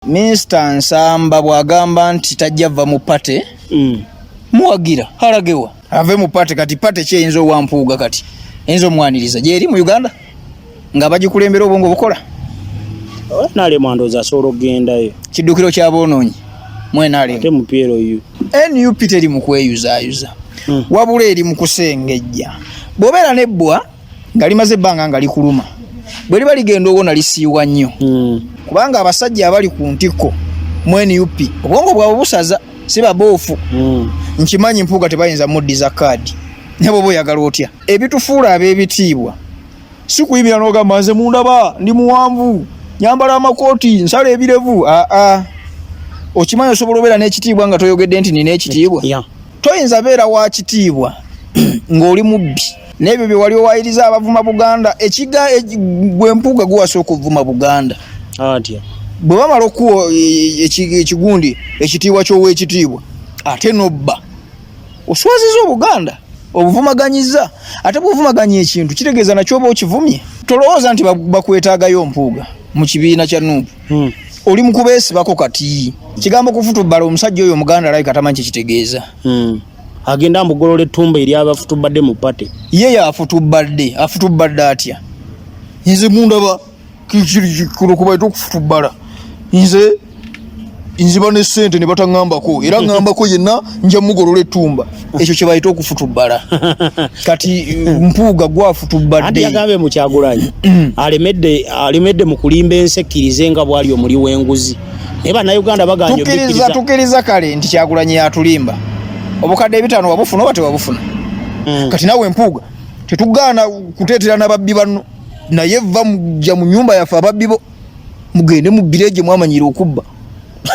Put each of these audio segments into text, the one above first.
Minisita Nsamba bw'agamba nti tajja va mu party, muwagira alagewa ave mu party. Kati party ki eyinza owa Mpuuga kati eyinza omwaniriza gyeri mu Uganda nga bagikulembera obwongo bukola? Nalema, ndowooza asobola okugendayo. Kiddukiro ky'aboonoonyi mwenalemu. Ate mu PLU. NUP teri mu kweyuzaayuza, wabula eri mu kusengejja. Bw'obeera n'ebbwa nga limaze ebbanga nga likuluma, bwe liba ligenda owona lisiiwa nnyo, kubanga abasajja abali ku ntikko mu NUP obwongo bwabwe busaza, si baboofu. Nkimanyi Mpuuga tebayinza muddiza kaadi, naye bwoba oyagala otya, ebitufuula ab'ebitiibwa si kuyimira n'ogamba, "Nze mundaba ndi muwanvu, nyambala amakooti, nsala ebirevu." Aa, okimanyi osobola obeera n'ekitiibwa nga toyogedde nti nina ekitiibwa. Toyinza beera wa kitiibwa ng'oli mubbi n'ebyo bye wali owayiriza abavuma Buganda. Ekiga gwe Mpuuga guwasooka okuvuma Buganda. Atya? Bwe bamala okuwa ekigundi ekitiibwa ky'owekitiibwa, ate nobba, oswaziza Obuganda, obuvumaganyiza. Ate bwovumaganya ekintu, kitegeeza nakyo oba okivumye. Tolowooza nti bakwetaagayo Mpuuga mu kibiina kya NUP. Oli mu kubeesibako. Kati kigambo kufutubbala, omusajja oyo Omuganda alabika tamanyi kyekitegeeza. Agenda mbugolola ettumba eri abafutubadde mu party. Ye yafutubbadde? Afutubbadde atya? Nze mundaba kuno kubaita okufutubbala, nze nziba ne sente ne bataŋŋambako, era ŋŋambako yenna nja mugolola ettumba. Ekyo kye bayita okufutubbala. Kati Mpuuga Anti gwafutubbadde. Yagambye mu Kyagulanyi alemedde mu kulimba ensi ekkirize nga bw'ali omuli w'enguzi, naye Bannayuganda baganye. Tukkiriza. Obikkiriza. Tukkiriza kale nti Kyagulanyi yatulimba. Obukadde 500 wabufuna oba tewabufuna? Kati nawe Mpuuga, tetugaana kuteetera n'ababbi banno, naye va mujja mu nyumba yaffe. Ababbi bo mugende mubbire gye mwamanyire okubba,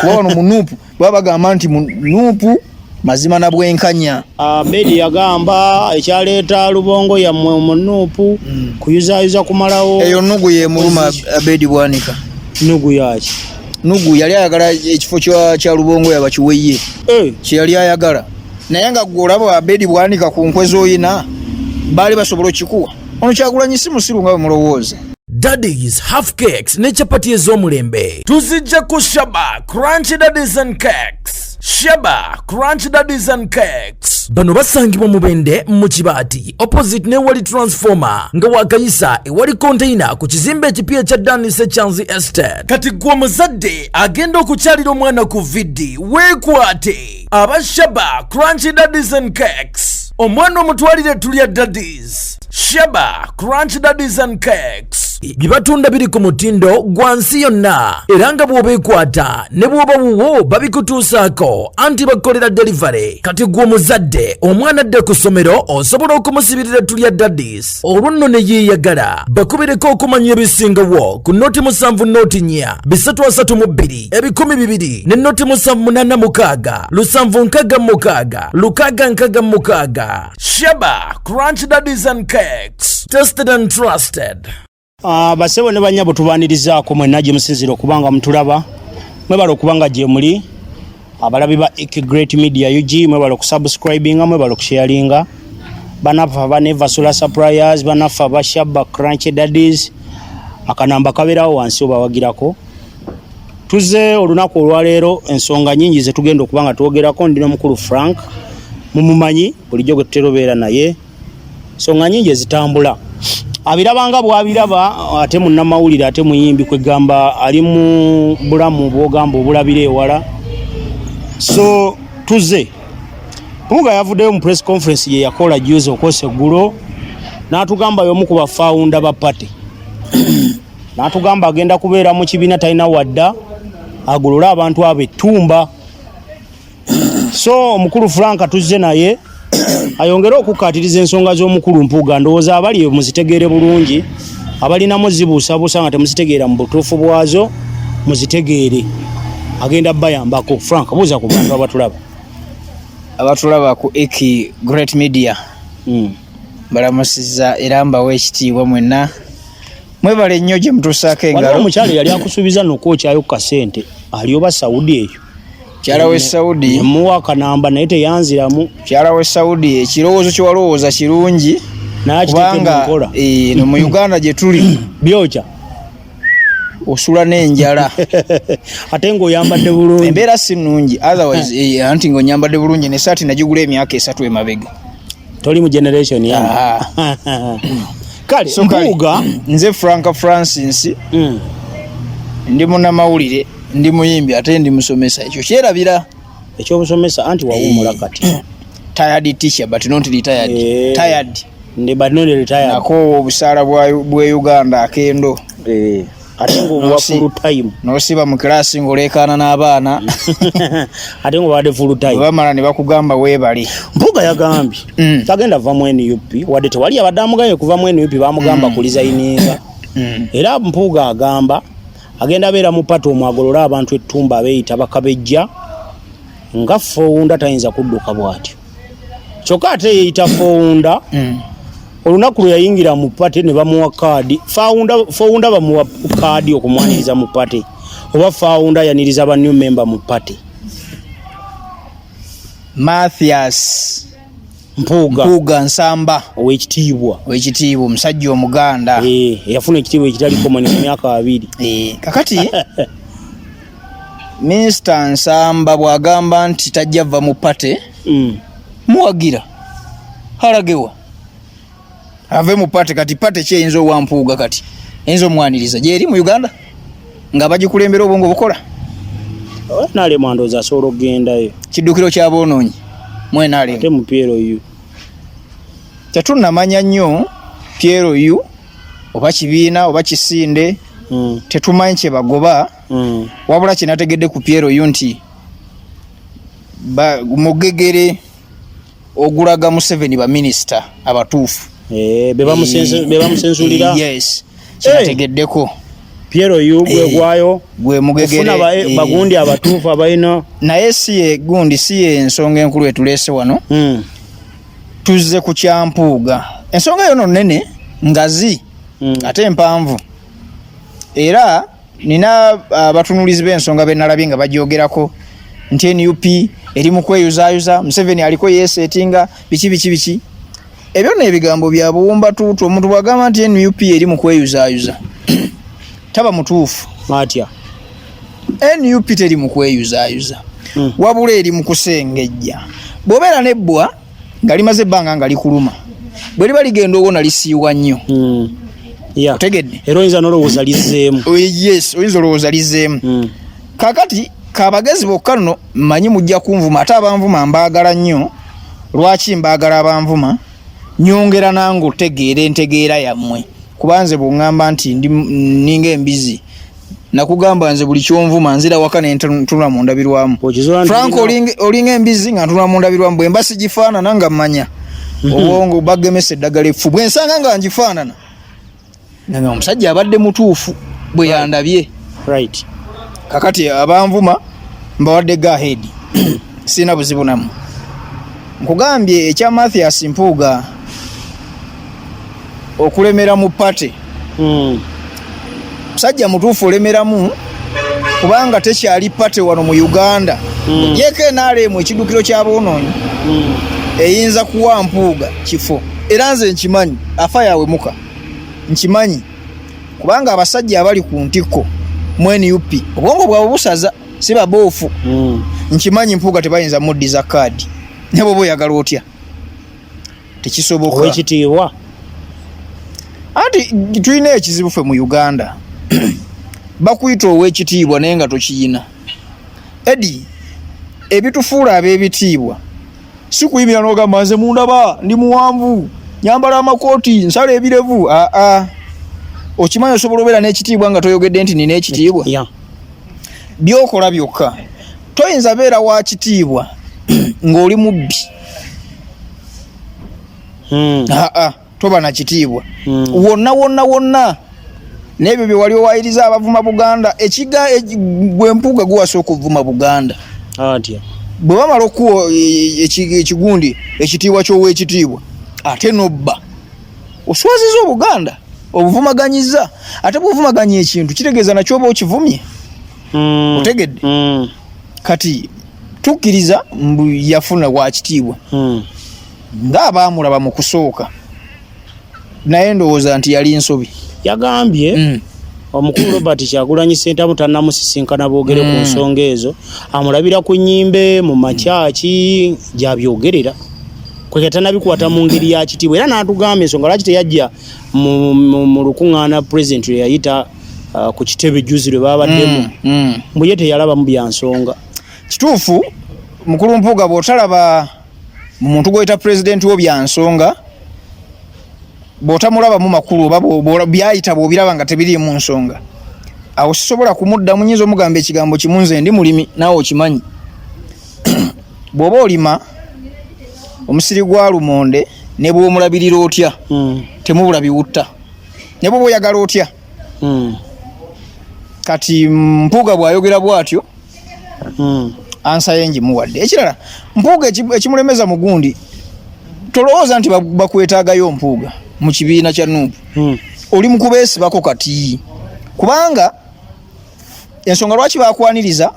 kuba wano mu NUP baba bagamba nti mu NUP mazima na bwenkanya. Abedi yagamba ekyaleeta lubongo yammwe mu NUP kuyuzaayuza kumalawo. Eyo nugu yemuluma Abedi Bwanika. Nugu yaki? Nugu yali ayagala ekifo kya Lubongo yabakiweye. Kyeyali ayagala, naye nga gwe olaba Abedi Bwanika ku nkwe z'oyina baali basobola okikuwa. Ono Kyagulanyi si musiru nga bwe mulowooza. Daddies half cakes ne chapati ez'omulembe tuzijja ku Shaba Crunch Daddies and Cakes. Shaba Crunch Daddies and Cakes bano basangibwa Mubende mu Kibaati, opposite newali transformer, nga wakayisa ewali container ku kizimbe ekipya ekya Danis Echanzi Estate. Kati gwe omuzadde agenda okukyalira omwana ku VD, weekwate aba Shaba Crunch Daddies and Cakes, omwana omutwalire tulya Daddies. Shaba Crunch Daddies and Cakes bye batunda biri ku mutindo gwa nsi yonna, era nga bw'obeekwata ne bw'oba wuwo babikutuusaako, anti bakukolera delivery. Kati gwe omuzadde omwana adde ku ssomero, osobola okumusibirira tulya Daddies, olwo nno ne yeeyagala. Bakubireko okumanya ebisingawo ku 070 432 2000 ne 0786 766 666. Shaba Crunch Daddies and Cakes, tested and trusted. Basebo ne banyabo, tubanirizaako mwenna gye musinzira okuba nga mutulaba. Mwebala okuba nga gye muli, abalabi ba Ik Great Media UG. Mwebala okusubscribinga, mwebala okusharinga. Banaffe aba Neva Solar Suppliers, banaffe aba Shaba Crunch Daddies, akanamba kabeerawo wansi obawagirako. Tuze olunaku olwaleero, ensonga nyingi zetugenda okuba nga twogerako. Ndi n'omukulu Frank, mumumanyi bulijjo gwe tutera obeera naye. Ensonga nyingi ezitambula abiraba nga bwabiraba, ate munnamawulire, ate muyimbi, kwegamba ali mu bulamu bwogamba obulabira ewala. So tuze, Mpuuga yavuddeyo mu press conference gye yakola juzi okwosa eggulo, n'atugamba y'omu ku bafounder ba party, n'atugamba agenda kubeera mu kibiina talina wadda agolole abantu abo ettumba. So omukulu Frank tuzze naye ayongere okukkaatiriza ensonga z'omukulu Mpuuga. Ndowooza abali muzitegeere bulungi, abalinamu zibuusabuusa nga temuzitegeera mu butuufu bwazo, muzitegeere, agenda bayambako. Frank, buuza ku bantu abatulaba. Abatulaba ku Ek Great Media, balamusiza era mbawa ekitiibwa mwenna. Mwebale nnyo gye mutuusaako Waliwo engalo. Omukyalo yali akusuubiza nokwokyayo ku kasente, ali oba Saudi eyo. Mukyala w'e Saudi? Nemuwa akanamba naye teyanziramu. Mukyala w'e Saudi, ekirowoozo kye walowooza kirungi, Naye akiteeke mu kubanga nkola. No mu Uganda gye tuli Byokya. Osula n'enjala. Ate ng'oyambadde bulungi. Embeera si nnungi otherwise anti ng'onyambadde bulungi n'essaati nagigula emyaka 3 emabega. Toli mu generation ya. Kale So, kale, Mpuuga nze Frank Francis. Ndi munnamawulire, ndi muyimbi ate ndi musomesa. Ekyo kyerabira. Ekyobusomesa anti wawummula kati. Tired teacher but not retired. Tired. Ndi but not retired. Nakoowa obusaala bwe Uganda akendo. Ate ng'obuwa full time. N'osiba mu kilaasi ng'oleekaana n'abaana. Ate ng'obadde full time. Bwe bamala ne bakugamba weebale. Mpuuga yagambye tagenda kuva mu NUP, wadde tewali abadde amugambye kuva mu NUP, bamugamba kulizayininga. Era Mpuuga agamba agenda abeera mu party omwo agolole abantu ettumba abeeyita bakabejja nga founder tayinza kudduka bw'atyo. Kyokka ate yeeyita founder, olunaku lwe yayingira mu party ne bamuwa kaadi. Founder bamuwa kaadi okumwaniriza mu party, oba founder yaniriza ba new member mu party? Mathias Mpuuga. Mpuuga Nsamba. Owekitiibwa. Owekitiibwa, omusajja Omuganda. Eyafuna ekitiibwa ekitali common mu myaka 2. Kakati Minisita Nsamba bw'agamba nti tajja va mu party, muwagira. Alagewa ave mu party. Kati party ki eyinza owa Mpuuga kati eyinza omwaniriza gyeri mu Uganda nga bagikulembera obwongo bukola? NRM ndowooza asobola okugendayo. Kiddukiro ky'aboonoonyi mu NRM. Ate mu PLU. Tetunnamanya nnyo PLU oba kibiina oba kisinde. Tetumanyi kye bagoba. Wabula kye nategedde ku PLU nti mugegere ogulaga Museveni baminisita abatuufu. Be bamusensulira? Yes, kyenategeddeko. PLU gwegwayo Gwe mugegere, ofuna bagundi abatuufu abalina. Naye si ye gundi, si ye ensonga enkulu etuleese wano. Tuzze ku kya Mpuuga. Ensonga eyo nno nnene, ngazi, ate mpanvu. Era nina abatunuulizi b'ensonga be nalabye nga bagyogerako nti NUP eri mu kweyuzaayuza, Museveni aliko yeeseetinga, biki biki biki. Ebyo nno ebigambo bya buwumbatuutu. Omuntu bw'agamba nti NUP eri mu kweyuzaayuza taba mutuufu. Atya? NUP teri mu kweyuzaayuza, wabula eri mu kusengejja. Bw'obeera n'ebbwa nga limaze ebbanga nga likuluma, bwe liba ligenda owona lisiiwa nnyo. Otegedde? Era oyinza n'olowooza lizzeemu. Oh, yes, oyinza olowooza lizzeemu. Kaakati kabagezi bokka nno mmanyi mujja kunvuma, ate abanvuma mbaagala nnyo. Lwaki mbaagala abanvuma? Nyongera nange otegeera entegeera yammwe, kuba nze bw'oŋŋamba nti ninga embizi, nakugamba nze buli kyonvuma nzira waka ne ntunula mu ndabirwamu. Okizuula nti Frank, olina olinga embizi nga ntunula mu ndabirwamu, bwe mba sigifaanana nga mmanya obwongo bagemesa eddagala effu, bwe nsanga nga ngifaanana nga omusajja abadde mutuufu bwe yandabye. Kakati abanvuma mbawadde go ahead, sirina buzibu nammwe. Nkugambye ekya Mathias Mpuuga okulemera mu party. Musajja mutuufu olemeramu kubanga tekyali party wano mu Uganda. Ogyeko NRM, ekiddukiro ky'aboonoonyi, eyinza kuwa Mpuuga kifo. Era nze nkimanyi, afa yawe muka nkimanyi, kubanga abasajja abali ku ntikko mu NUP obwongo bwabwe busaza, si baboofu. Nkimanyi Mpuuga tebayinza muddiza kaadi, ne bw'oba oyagala otya tekisoboka. Owekitiibwa. Anti tulina ekizibu ffe mu Uganda, bakuyita ow'ekitiibwa naye nga tokiyina. Edi, ebitufuula ab'ebitiibwa si kuyimira n'ogamba nze mundaba ndi muwanvu, nyambala amakooti, nsala ebirevu. Aa, okimanyi osobola obeera n'ekitiibwa nga toyogedde nti nina ekitiibwa? Byokola byokka. Toyinza beera wa kitiibwa ng'oli mubbi. Aa, toba na kitiibwa. Wonna wonna wonna n'ebyo bye wali owayiriza abavuma Buganda, ekiga gwe Mpuuga guwasooka okuvuma Buganda. Atya? Bwe bamala okuwa ekigundi ekitiibwa ky'ow'ekitiibwa ate n'obba, oswaziza Obuganda, obuvumaganyiza. Ate bw'ovumaganya ekintu kitegeeza nakyo oba okivumye. Otegedde? Kati tukkiriza mbu yafuna wa kitiibwa ng'abaamulaba mu kusooka, naye ndowooza nti yali nsobi. Yagambye Omukulu Robert Kyagulanyi Ssentamu tannamusisinkana boogere ku nsonga ezo, amulabira ku nnyimbe mu makyaki gy'abyogerera, kweka tannabikwata mu ngeri ya kitiibwa, era n'atugamba ensonga lwaki teyajja mu lukuŋŋaana pulezidenti lwe yayita ku kitebe juzi lwe babaddemu, mbu ye teyalabamu bya nsonga. Kituufu, mukulu Mpuuga, bw'otalaba mu muntu gw'oyita pulezidenti wo bya nsonga, bw'otamulabamu makulu oba byayita bw'obiraba nga tebiriimu nsonga, awo sisobola kumuddamu. Nyinza omugamba ekigambo kimu: nze ndi mulimi, naawe okimanyi. Bw'oba olima omusiri gwa lumonde, ne bw'omulabirira otya, temubula biwutta, ne bw'oba oyagala otya. Kati Mpuuga bw'ayogera bw'atyo, answer ye ngimuwadde. Ekirala, Mpuuga ekimulemeza mu gundi, tolowooza nti bakwetaagayo Mpuuga mu kibiina kya NUP. Oli mu kubeesibako kati, kubanga ensonga lwaki bakwaniriza,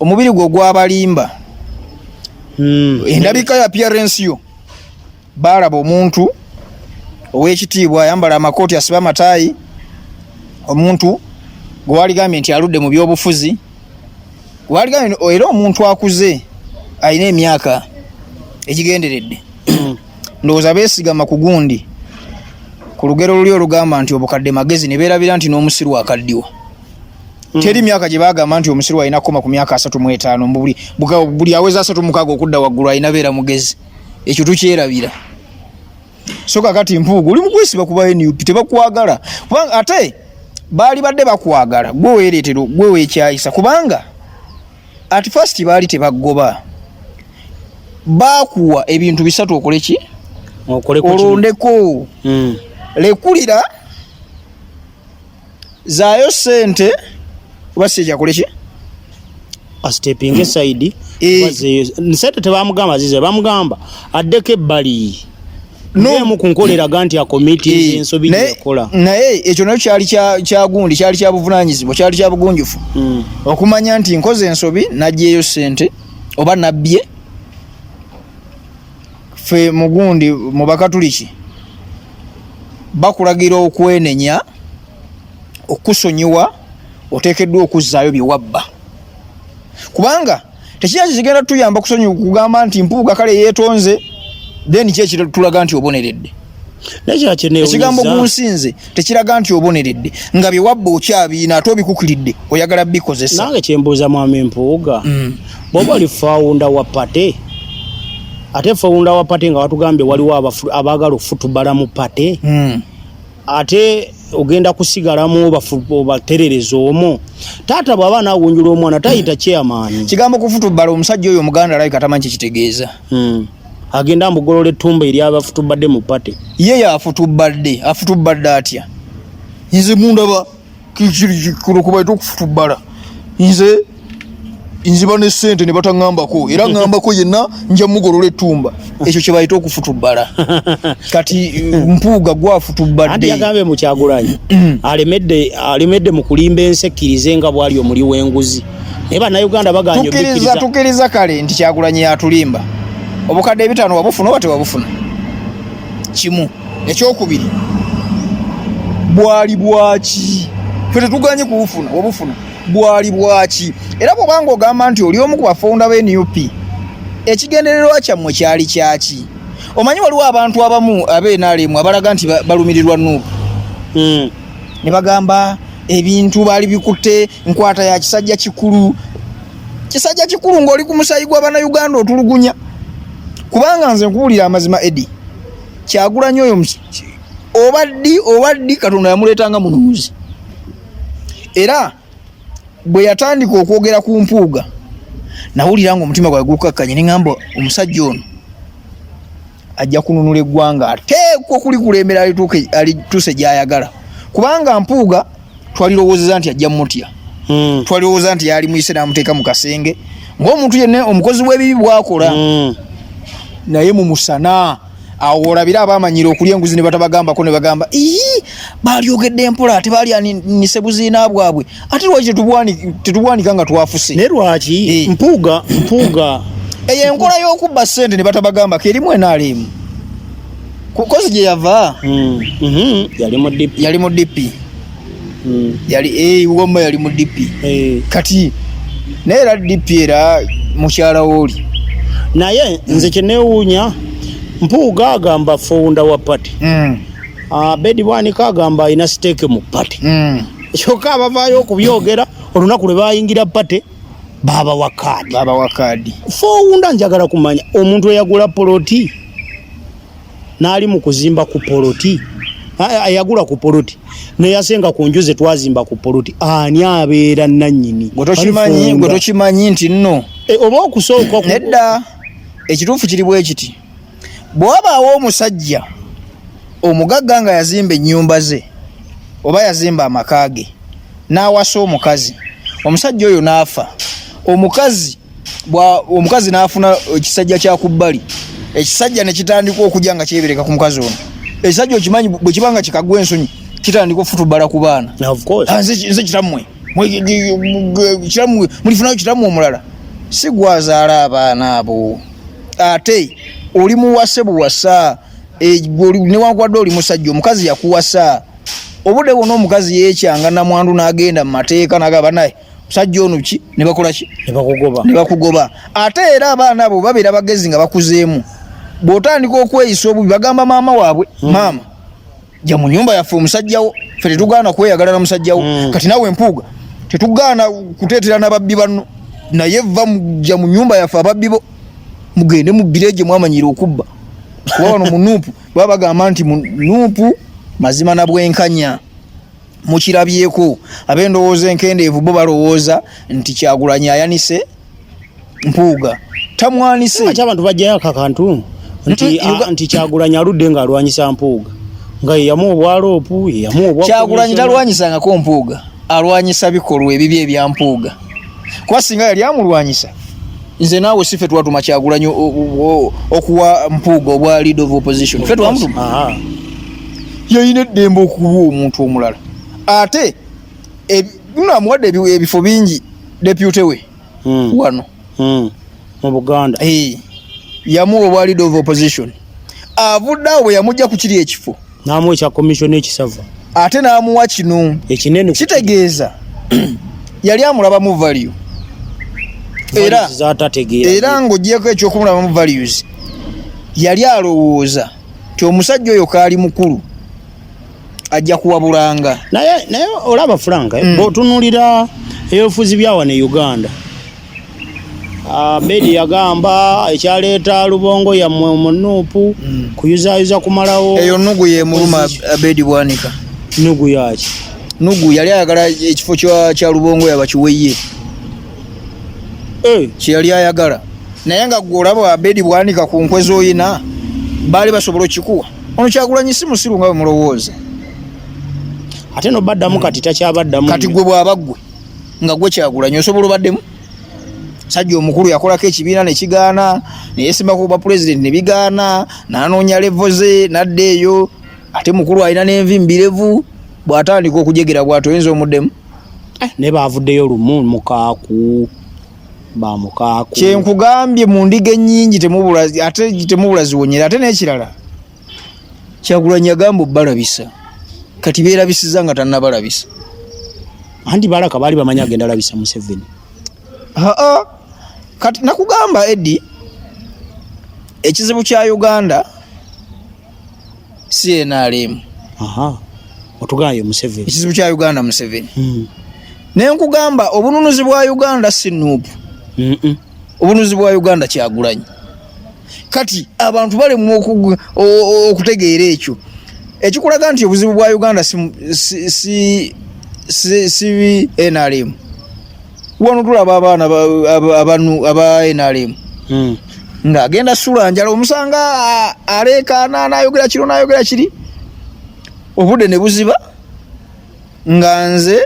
omubiri gwo gwabalimba, endabika ya appearance yo. Baalaba omuntu ow'ekitiibwa ayambala amakooti, asiba amataayi, omuntu gwe waligambye nti aludde mu byobufuzi, gwe waligambye era omuntu akuze, alina emyaka egigenderedde. Ndowooza beesigama ku gundi, ku lugero luli olugamba nti obukadde magezi, ne beerabira nti n'omusiru akaddiwa. Teri myaka gye bagamba nti omusiru alina kukoma ku myaka 35, mbu buli aweza 36 okudda waggulu alina beera mugezi. Ekyo tukyerabira. So kakati Mpuuga, oli mukwesiba kuba NUP tebakwagala, kubanga ate baali badde bakwagala, gwe weereetera, gwe weekyayisa, kubanga at first baali tebaggoba, baakuwa ebintu bisatu okole ki? Okoleko kimu. Olondeko. Lekulira, zaayo sente, oba si ekyakole ki? Astepinga aside. Sente tebamugamba zize, bamugamba addeko ebbali. No. Emu ku nkola eraga nti akomiti ensobi gyeyakola. Naye ekyo nakyo kyali kyagundi, kyali kya buvunanyizibwa, kyali kya bugunjufu okumanya nti nkoze ensobi, najjeeyo sente oba nabbye. Ffe mugundi mu Bakatuliki bakulagira okwenenya, okusonyiwa, oteekeddwa okuzzaayo bye wabba, kubanga tekirina kikigenda tuyamba kusonyiwa kugamba nti Mpuuga kale yeetonze, then ki ekitulaga nti oboneredde? Naye kira kyenewuunyizza. Ekigambo gunsinze tekiraga nti oboneredde, nga bye wabba okyabiina, ate obikukiridde, oyagala bikozesa. Nange kyembuuza, mwami Mpuuga, bw'oba oli founder wa party, ate founder wa party nga watugambye waliwo abaagala okufutubala mu party, ate ogenda kusigalamu obaterereza omwo? Taata bw'aba anaawunjula omwana tayita chairman. Kigambo kufutubbala, omusajja oyo omuganda alabika tamanyi kyekitegeeza. Agenda mbugolola ettumba eryabafutubadde mu party. Ye yafutubbadde, afutubbadde atya? Nze mundaba kuno kubaita okufutubbala? Nze nziba ne sente ne bataŋŋambako, era ŋŋambako yenna nja mugolola ettumba. Ekyo kye bayita okufutubbala. Kati Mpuuga Anti gwafutubbadde. Yagambye mu Kyagulanyi alemedde mu kulimba ensi ekkirize nga bw'ali omuli w'enguzi, naye Bannayuganda baganye. Tukkiriza. Obikkiriza. Tukkiriza kale nti Kyagulanyi yatulimba. Obukadde 5 wabufuna oba tewabufuna? Kimu. Ekyokubiri, bwali bwaki? Fe tetuganye kubufuna, wabufuna, bwali bwaki? Era bwobanga ogamba nti oli omu ku bafounder ba NUP, ekigendererwa kyammwe kyali kyaki? Omanyi waliwo abantu abamu abenalemu abalaga nti balumirirwa NUP, ne bagamba ebintu baali bikutte nkwata ya kisajja kikulu. Kisajja kikulu ng'oli ku musayi gw'Abannayuganda otulugunya. Kubanga nze nkubuulira amazima, Edi, Kyagulanyi oyo oba ddi oba ddi Katonda yamuleetanga mununuzi. Era bwe yatandika okwogera ku Mpuuga, nawulira nga omutima gwange gukakkanye, ne ŋŋamba omusajja ono ajja kununula eggwanga, ateekwa okulikulembera alituuse gy'ayagala. Kubanga Mpuuga twalirowoozeza nti ajja mutya, twalirowooza nti yali muyise n'amuteeka mu kasenge ng'omuntu yenna omukozi w'ebibi bw'akola, naye mu musana awo olabira abamanyira okulya enguzi ne batabagambako, ne bagamba ii balyogedde empola, ate balyanise buziina bwabwe, ate lwaki tetubwanika nga twafuse? Naye lwaki Mpuuga Eyo enkola y'okubba ssente ne batabagambako erimu enaalimu kozi gye yava. Yali mu DP. Yali mu DP. Yali wamma yali mu DP. Kati naye era DP era mukyala wooli. Naye nze kyenewuunya, Mpuuga agamba founder wa party. Abedi Bwanika agamba alina stake mu party. Kyokka abavaayo okubyogera olunaku lwe bayingira party babawa kaadi. Babawa kaadi. Founder, njagala kumanya omuntu eyagula poloti n'ali mu kuzimba ku poloti, ayagula ku poloti neyasenga ku nju ze twazimba ku poloti, ani abeera nannyini? Gwe tokimanyi, gwe tokimanyi nti nno Oba okusooka Nedda, ekituufu kiri bwe kiti: bwe wabaawo omusajja omugagga nga yazimba ennyumba ze oba yazimba amaka ge n'awasa omukazi, omusajja oyo n'afa, omukazi n'afuna ekisajja kya ku bbali, ekisajja ne kitandika okujja nga kyebereka ku mukazi ono. Ekisajja okimanyi bwe kiba nga kikagwa ensonyi kitandika ofutubala ku baana. Of course. Ah, nze kitammwe, kitammwe mulifunayo kitammwe omulala, si gwazaala abaana abo. Ate oli muwase buwasa, newankubadde oli musajja, omukazi yakuwasa. Obudde bwonna omukazi yeekyanga namwandu n'agenda mu mateeka n'agamba naye musajja ono ki, ne bakola ki? Ne bakugoba. Ne bakugoba. Ate era abaana abo babeera bagezi nga bakuzeemu, bw'otandika okweyisa obubi bagamba maama waabwe, "Maama, jja mu nyumba yaffe, omusajjawo ffe tetugaana kweyagala na musajjawo." Kati naawe Mpuuga, tetugaana kuteetera n'ababbi banno, naye va jja mu nyumba yaffe, ababbi bo mugende mubbire gye mwamanyire okubba, kuba wano mu NUP baba bagamba nti mu NUP mazima na bwenkanya. Mukirabyeko, ab'endowooza enkendeevu bo balowooza nti Kyagulanyi ayanise Mpuuga, tamwanise. Ate abantu bajjayo akakantu nti nti Kyagulanyi aludde ng'alwanyisa Mpuuga, nga yeyamuwa obwa LOP, yeyamuwa obwa Kyagulanyi talwanyisangako Mpuuga, alwanyisa bikolwa ebibi ebya Mpuuga, kuba singa yali amulwanyisa, nze naawe si ffe twatuma Kyagulanyi okuwa Mpuuga obwa leader of opposition? Ffe twamutuma? Yalina eddembe okuwa omuntu omulala. Ate nno amuwadde ebifo bingi, deputy we wano Mu Buganda. Yamuwa obwa leader of opposition, avudde awo bwe yamujja ku kiri ekifo N'amuwa ekya commission ekisava. Ate n'amuwa kino ekinene. Kitegeeza yali amulabamu value era zatategeera. Era ng'ogyeko ekyokumulabamu values, yali alowooza nti omusajja oyo kaali mukulu ajja kuwabulanga. Naye olaba Frank, bw'otunuulira ebyobufuzi bya wano e Uganda, Abedi yagamba ekyaleeta lubongo yammwe mu NUP kuyuzaayuza kumalawo. Eyo nugu yemuluma Abedi Bwanika. Nugu yaki? Nugu yali ayagala ekifo kya Lubongo yabakiweye. Kyeyali ayagala, naye nga gwe olaba Abedi Bwanika ku nkwe z'oyina baali basobola okikuwa. Ono Kyagulanyi si musiru nga bwe mulowooza. Ate no baddamu kati takyabaddamu. Kati gwe bw'aba ggwe nga gwe Kyagulanyi osobola obaddemu? Sajja omukulu yakolako ekibiina nekigaana, neyesimbako kuba pulezidenti nebigaana, nanoonya level ze nadda eyo. Ate mukulu alina n'envi mbirevu, bw'atandika okujegera bw'ati oyinza omuddemu? Naye bavuddeyo lumu mukaaku bamukaaku. Kyenkugambye, mu ndiga ennyingi temubula, ate temubula ziwonyera. Ate n'ekirala, Kyagulanyi yagamba obbalabisa, kati beerabisiza nga tannabalabisa. Anti balaka baali bamanyi agenda labisa Museveni. Aa, kati nakugamba Edi, ekizibu kya Uganda si NRM. Aha, otugambye Museveni. Ekizibu kya Uganda Museveni. Naye nkugamba obununuzi bwa Uganda si NUP. Obununuzi bwa Uganda Kyagulanyi. Kati abantu balemwa okutegeera ekyo ekikulaga nti obuzibu bwa Uganda si NRM. Wano tulaba abaana aba NRM ng'agenda sula njala, omusanga aleekaana n'ayogera kino n'ayogera kiri, obudde ne buziba nga nze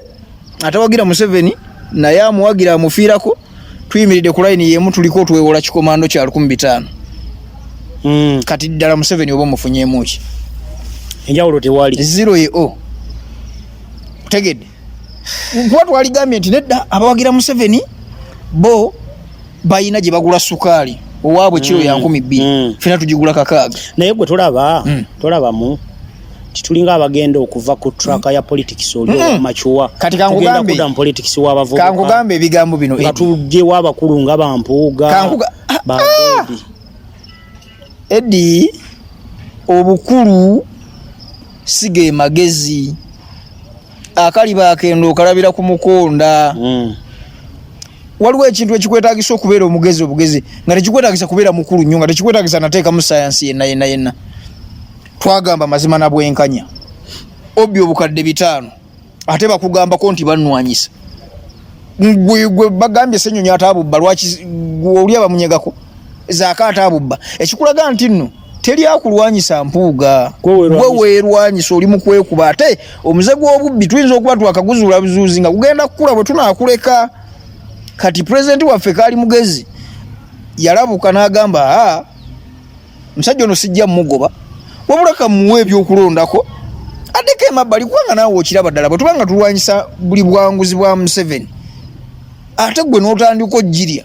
atawagira Museveni naye amuwagira amufiirako, tuyimiridde ku layini yemu, tuliko twewola kikomando kya 15,000. Kati ddala Museveni oba omufunyeemu ki? Enjawulo tewali. Zero ye o otegedde, kuba twaligambye nti nedda, abawagira Museveni bo balina gye bagula sukaali owaabwe kiro ya 2000, fena tugigula 6. Naye gwe tolaba, tolabamu Tulinga abagenda okuva ku track ya politics oli mature. Kati kankugambe, kudda mu politics w'abavubuka. Kankugambe ebigambo bino, nga tujjewo abakulu nga bampuuga. Babebi. Eddie, obukulu si ge magezi. Akaliba akendo okalabira ku mukonda. Waliwo ekintu ekikwetagisa okubeera omugezi obugezi nga tekikwetagisa kubeera mukulu nnyo, nga tekikwetagisa nateekamu sayansi yenna yenna yenna. Twagamba mazima na bwenkanya, obbi obukadde 500 ate bakugambako nti bannwanyisa. Gwe bagambye Ssenyonyi ate abubba, lwaki oli abamunyegako zaaka ate abubba? Ekikulaga nti nno teri akulwanyisa Mpuuga, gwe weerwanyisa, oli mu kwekuba. Ate omuze gw'obubbi tuyinza okuba twakaguzuula buzuuzi nga gugenda kukula bwe tunaakuleka. Kati pulezidenti waffe kaali mugezi, yalabuka n'agamba, aa, musajja ono sijja mugoba, wabula kamuwe ebyokulondako addeko emabbali, kubanga naawe okiraba ddala bwe tuba nga tulwanyisa buli bwanguzi bwa Museveni, ate gwe n'otandika ogirya.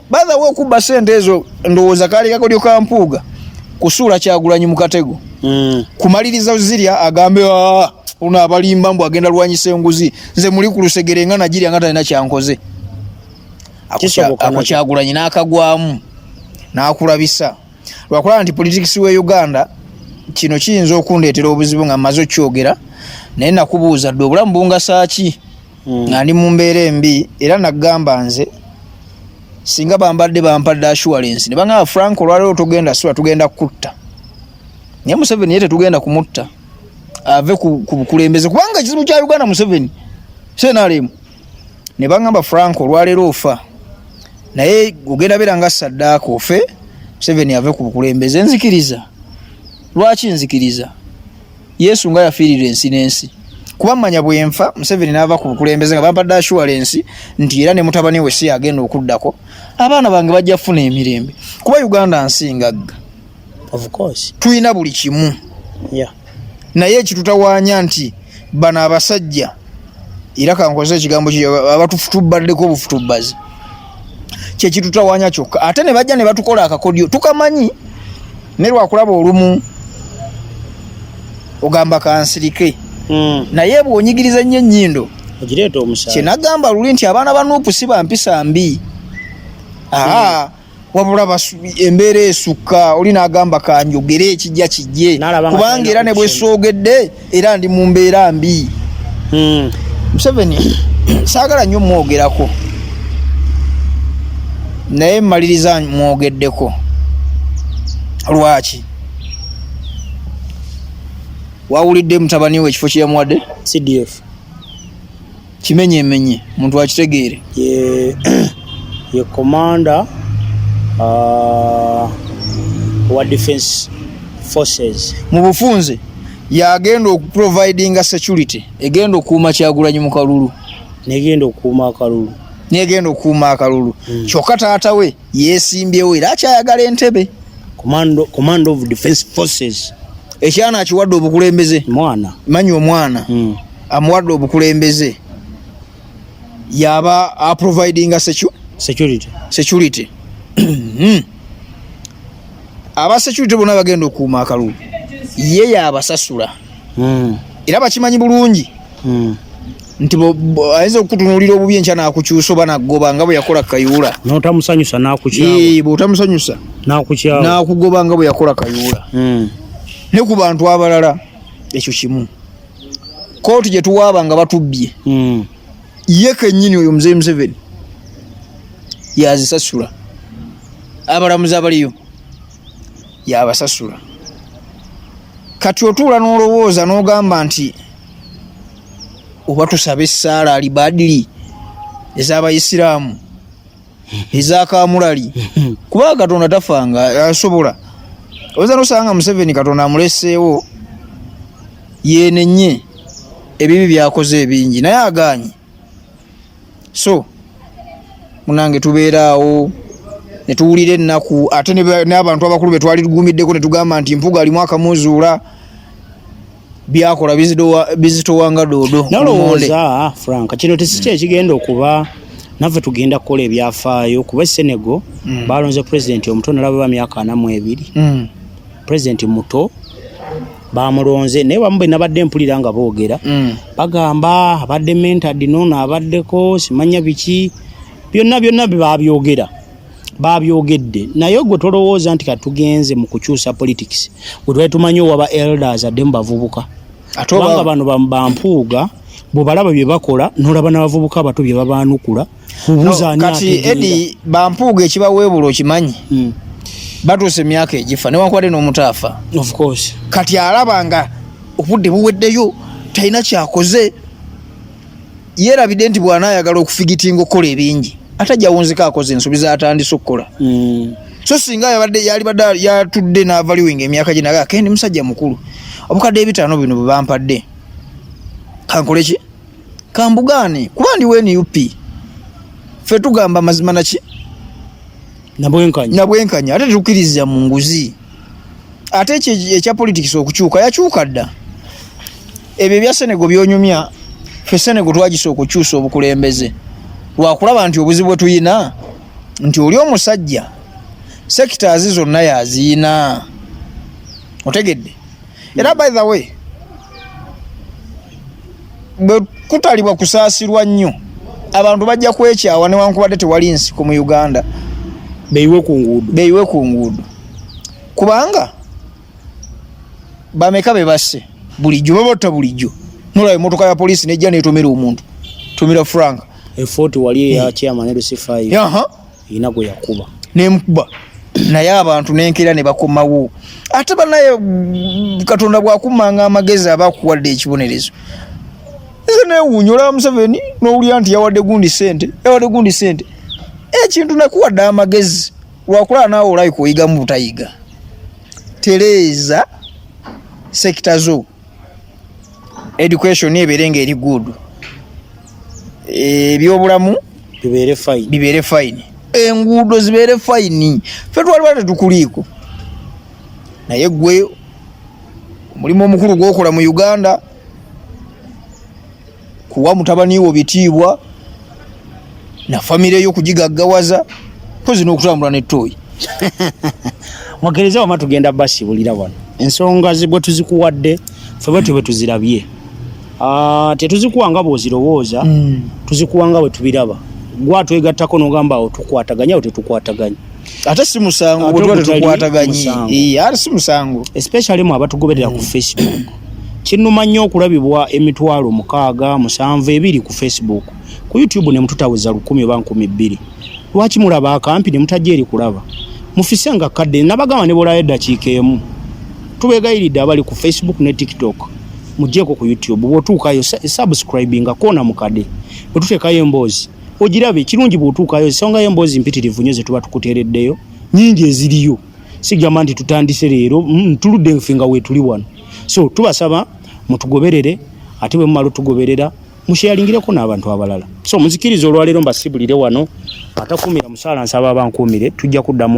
Bathawe okubba sente ezo, ndowooza kaali kakodyo ka Mpuuga kusuula Kyagulanyi mu katego, kumaliriza zirya agambe, ono abalimba mbu agenda lwanyisa enguzi, nze muli ku lusegere nga nagirya nga talina kyankoze. Ako Kyagulanyi n'akagwamu n'akulabisa lwakulaba nti politics we Uganda kino kiyinza okundeetera obuzibu nga mmaze okyogera. Naye nakubuuza dde, obulamu bungasa ki nga ndi mu mbeera embi? Era nagamba nze singa bambadde bampadde assurance ne bangamba, Frank, olwaleero togenda sula, tugenda kutta. Naye Museveni ye tetugenda kumutta ave ku bukulembeze, kubanga ekizibu kya Uganda Museveni senalemu. Ne bangamba, Frank, olwaleero ofa, naye ogenda beera nga saddaaka, ofe Museveni ave ku bukulembeze. Nzikiriza. Lwaki nzikiriza? Yesu nga yafiirira ensi n'ensi, kuba mmanya bwenfa Museveni n'ava ku bukulembeze nga bampadde assurance nti era ne mutabani we si agenda okuddako, abaana bange bajja kufuna emirembe, kuba Uganda nsi ngagga. Of course. Tulina buli kimu. Naye ekitutawaanya nti bano abasajja, era kankoze ekigambo abatufutubaddeko obufutubbazi, kyekitutawaanya kyokka. Ate ne bajja ne batukola akakodyo tukamanyi, ne lwakulaba olumu ogamba kansirike, naye bw'onyigiriza ennyo ennyindo ogireeta omusaayi. Kyenagamba luli nti abaana ba NUP si bampisa mbi, wabula embeera esukka, oli n'agamba kanjogere ekijja kijje, kubanga era ne bwesoogedde era ndi mu mbeera mbi. Museveni saagala nnyo mwogerako, naye mmaliriza mwogeddeko. Lwaki? Wawulidde mutabani we ekifo kyeyamuwadde? CDF. Kimenyemenye muntu akitegeere. Ye commander wa defense forces. Mu bufunze yagenda okuprovidinga security egenda okuuma Kyagulanyi mu kalulu. Negenda okuuma akalulu. Negenda okuuma akalulu. Kyokka taata we yeesimbyewo era akyayagala entebe. Commando of defense forces. Ekyana akiwadde obukulembeze. Mwana. Manyi omwana. Amuwadde obukulembeze, yaba aprovidinga security. Security. Aba security bonna bagenda okuuma akalulu ye yabasasula. Era bakimanyi bulungi nti ayinza okukutunuulira obubi enkya n'akukyusa oba nagoba nga bwe yakola Kayuula. N'otamusanyusa n'akukyawa. Bw'otamusanyusa n'akukyawa, n'akugoba nga bwe yakola Kayuula ne ku bantu abalala. Ekyo kimu. Kooti gye tuwaaba nga batubbye, ye kennyini oyo Muzeeyi Museveni yazisasula, abalamuzi abaliyo yabasasula. Kati otuula n'olowooza n'ogamba nti oba tusabe essaala alibadiri ez'abayisiraamu ezakamulali, kubanga Katonda tafanga asobola. Oyinza nosanga Museveni Katonda amuleseewo yenenye ebibi byakoze ebingi, naye aganye. So munange, tubeera awo ne tuwulira ennaku, ate n'abantu abakulu be twali tugumiddeko ne tugamba nti Mpuga alimu akamuzuula, byakola bizitowa nga doodo. Nalowooza, Frank, kino tesi kyekigenda okuba naffe tugenda kukola ebyafaayo, kuba Senegal balonze pulezidenti omuto, nalaba ba myaka 42. Pulezidenti muto. Bamulonze, naye bamu bwe nabadde mpulira nga boogera, bagamba abadde mentored nono, abaddeko simanya biki, byonna byonna babyogera, babyogedde. Naye gwe tolowooza nti katugenze mu kukyusa politics gwe twali tumanyi owaba elders adde mu bavubuka? Ate Kubanga bano bampuuga bwebalaba bye bakola, nolaba n'abavubuka abato bye babaanukula, kubuuza ani Kati ategeera. Edi, bampuuga ekibaweebula okimanyi? Batuuse emyaka egifa newankubadde n'omutaafa. Of course. Kati alaba nga obudde buweddeyo, talina kyakoze, yeerabidde nti bw'anaayagala okufigitinga okukola ebingi, ate ajja wunzika akoze ensobi zatandise okukola. So singa yabadde yalibadde yatudde n'avaluinga emyaka gye, naga kendi musajja mukulu, obukadde 5 bino bwe bampadde kankole ki, kambugaane, kuba ndi wa NUP, ffe tugamba mazima naki. Nabwenkanya. Nabwenkanya, ate tetukkiriza mu nguzi. Ate ekyo ekya politics okukyuka, yakyuka dda. Ebyo ebya Senego byonyumya, ffe Senego twagisooka okukyusa obukulembeze lwakulaba nti obuzibu bwe tuyina nti oli omusajja sectors zonna yaziyina, otegedde? Era by the way, bwe kutalibwa kusaasirwa nnyo, abantu bajja kwekyawa newankubadde tewali nsiko mu Uganda. Beyiwe ku nguudo. Beyiwe ku nguudo, kubanga bameka be basse bulijjo, babatta bulijjo. Nolaba emotoka ya poliisi nejja netomera omuntu, tomera Frank. Efoti wali eya chairman LC5. Ina gwe yakuba. Nemukuba, naye abantu nenkeera ne bakomawo. Ate banaye, Katonda bwakumanga amagezi aba akuwadde ekibonerezo. Nze newuunya, olaba Museveni n'owulira nti yawadde gundi sente, yawadde gundi sente, ekintu nakuwadde amagezi lwakulaba naawe olabika oyigamu butayiga. Tereeza sector zo, education ebeere nga eri good, ebyobulamu bibeere fine, bibeere fine, enguudo zibeere fine. Ffe twaliba tetukuliiko, naye gwe omulimu omukulu gwokola mu Uganda kuwa mutabani wo bitiibwa na famire yo kugigaggawaza, mpozi n'okutambula nettoyi. Mwagereza wama, tugenda basibulira wano ensonga bwe tuzikuwadde ffe bwetyo bwe tuzirabye. Ah, tetuzikuwa nga bw'ozirowooza, tuzikuwa nga bwe tubiraba. Gwatwegattako n'ogamba awo tukwataganye, awo tetukwataganye. Ate si musango. Ate Bwe tuba ogutali tetukwataganye. musango. Ee, ate si musango. Especially mu abatugoberera ku Facebook, kinnuma nnyo okulabibwa 6000, 7, 2 ku Facebook, ku YouTube ne mututaweza 1000 oba 2000. Lwaki mulaba akampi ne mutajja eri kulaba? Mufise nga kadde nabagamba ne bwolayo eddakiika emu. Tubeegayiridde abali ku Facebook ne TikTok, muggyeko ku YouTube. Bw'otuukayo subscribinga koona mukade, bwe tuteekayo emboozi ogirabe. Kirungi bw'otuukayo, ensonga y'emboozi mpitirivu nnyo ze tuba tukuteereddeyo, nyingi eziriyo. Sigamba nti tutandise leero, tuludde nfe nga weetuli wano. So tubasaba mutugoberere, ate bwe mumala otugoberera musharelingireko n'abantu abalala. So muzikiriza olwaleero mbasibulire wano. Atakuumira musaala, nsaba abankuumire, tujja kuddamu.